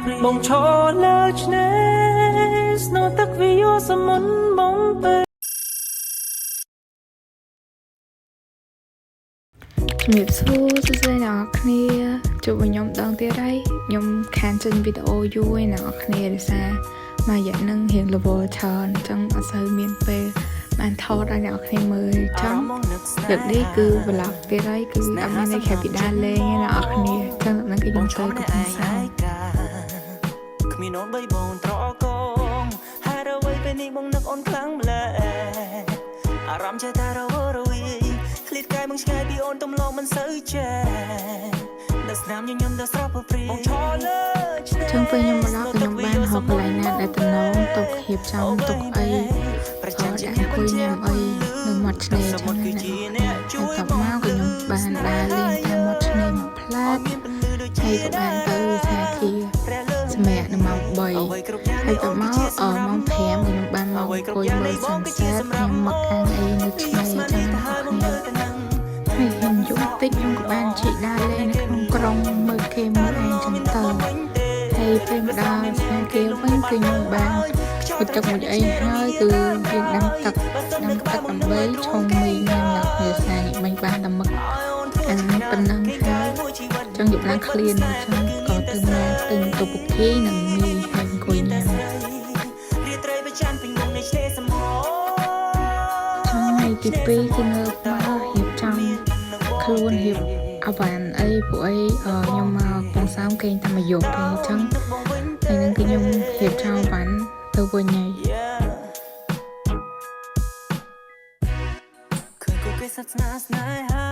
បងឈរលើឆ្នេរស្នូទឹកវិយោសមុនបំពេ ជំរាបសួរសួស្តីអ្នកនរគ្នាជួបvớiខ្ញុំម្ដងទៀតហើយខ្ញុំខានចេញវីដេអូយូរហើយអ្នកនរគ្នាដោយសារមួយរយៈហ្នឹងរៀងរវល់ច្រើនអញ្ចឹងអត់សូវមានពេលបានថតឲ្យអ្នកនរគ្នាមើលអញ្ចឹងលើកនេះគឺ vlog ទៀតហើយគឺអត់មានអីក្រៅពីដើរលេងទេអ្នកនរគ្នាអញ្ចឹងលើកហ្នឹងគឺខ្ញុំទៅកំពង់សោម គ្មានអូនបីបងត្រកងហេតុអ្វីពេលនេះបងនឹកអូនខ្លាំងម្ល៉េះអារម្មណ៍ចេះតែរវើរវាយឃ្លាតកាយបងឆ្ងាយពីអូនទំលងមិនសូវចេះនៅស្នាមញញឹមដល់ស្រស់ព្រាបងឈរលើឆ្នេរ ចឹងពេលខ្ញុំមកដល់ក៏ខ្ញុំបានហូបកន្លែងណាដែលតំណងទុករៀបចំទុកអីដាក់អង្គុយញ៉ាំអីនៅមាត់ឆ្នេរចឹងណាអ្នកហើយតបមកក៏ខ្ញុំបានដើរលេងតាមមាត់ឆ្នេរមួយផ្លែតហើយក៏បានទៅសាគាសម្រាប់នៅម៉ោង3ហើយតបមកម៉ោង5ក៏ខ្ញុំបានមកអង្គុយមើល sunset ញ៉ាំមឹកអាំងអីនៅឆ្នេរចឹងណាអ្នកហើយខ្ញុំយំតិចខ្ញុំក៏បានជិះដើរលេងនៅក្នុងក្រុងមើលគេមើលឯងចឹងទៅ ហើយពេលមកដល់ស្នាគារវិញគឺខ្ញុំបានមួយទឹកមួយអីហើយគឺយើងដាំទឹកដាំទឹកដើម្បីឆុងមីញ៉ាំដល់ភាសានេះមិញបានតែមឹកអាំងប៉ុណ្ណឹងហើយចង់យកឡើងឃ្លានអញ្ចឹងក៏ទៅមកទិញតុបូគីនិងមីហើយអង្គុយញ៉ាំ រាត្រីប្រច័នពេញវងនៃឆ្នេរសមុទ្រ ថ្ងៃទី2គឺងើបមករៀបចំខ្លួនរៀបអវ៉ាន់អីពួកអីខ្ញុំមកកំពង់សោមគេងតែមួយយប់ទេអញ្ចឹងថ្ងៃហ្នឹងគឺខ្ញុំរៀបចំអវ៉ាន់ទៅវិញហើយ ឃើញគូគេសាសនាស្នេហា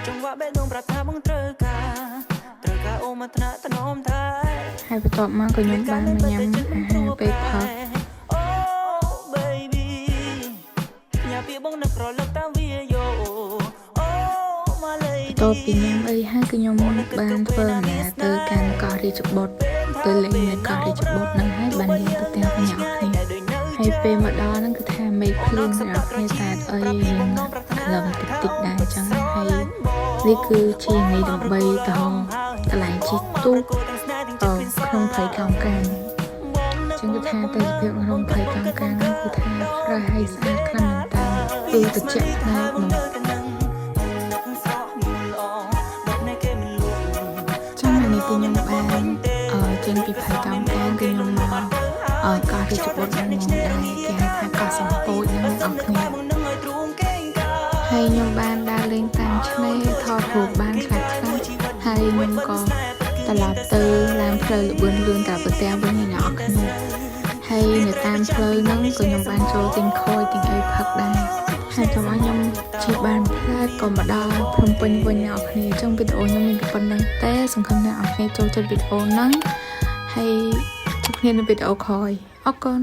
ចង្វាក់បេះដូងប្រាថ្នាបងត្រូវការត្រូវការអូមកថ្នាក់ថ្នមថែ ហើយបន្ទាប់មកក៏ខ្ញុំបានមកញ៉ាំអាហារពេលផឹក អូ baby ញ៉ាពីបងនឹករលឹកតាមវាយោអូ my lady បន្ទាប់ពីញ៉ាំអីហើយគឺខ្ញុំបានធ្វើដំណើរទៅកាន់កោះរាជបុត្រទៅលេងនៅកោះរាជបុត្រហ្នឹងហើយបានយើងទៅផ្ទះវិញអ្នកនរគ្នាហើយពេលមកដល់ហ្នឹងគឺថាមេឃភ្លៀងអ្នកនរគ្នាតែអីរៀងក្លឹមតិចតិចដែរអញ្ចឹងហើយនេះគឺជាថ្ងៃដើម្បីទៅកន្លែងជិះទូកក្នុងព្រៃកោងកាងចឹងគឺថាទេសភាពក្នុងព្រៃកោងកាងហ្នឹងគឺថា fresh ហើយស្អាតខ្លាំងមែនតើគឺត្រជាក់ភ្នែកហ្មង ចឹងអានេះគឺខ្ញុំបានចេញពីព្រៃកោងកាងគឺខ្ញុំមកកោះរាជបុត្រហ្នឹងមកដែរគេហៅថាកោះសំពោចហ្នឹងអ្នកនរគ្នាហើយខ្ញុំបានដើរលេងតាមឆ្នេរថតរូបបានខ្លះខ្លះហើយខ្ញុំក៏ត្រឡប់ទៅឡើងផ្លូវល្បឿនលឿនតាមប្រទះវិញអ្នកនរគ្នាហើយនៅតាមផ្លូវហ្នឹងក៏ខ្ញុំបានចូលទិញខយទិញអីផឹកដែរហើយតោះមកខ្ញុំជិះបានផ្លែតក៏មកដល់ភ្នំពេញវិញអ្នកនរគ្នាអញ្ចឹងវីដេអូខ្ញុំមានតែប៉ុណ្្នឹងទេសង្ឃឹមថាអ្នកនរគ្នាចូលចិត្តវីដេអូហ្នឹងហើយជួបគ្នានៅវីដេអូក្រោយអរគុណ។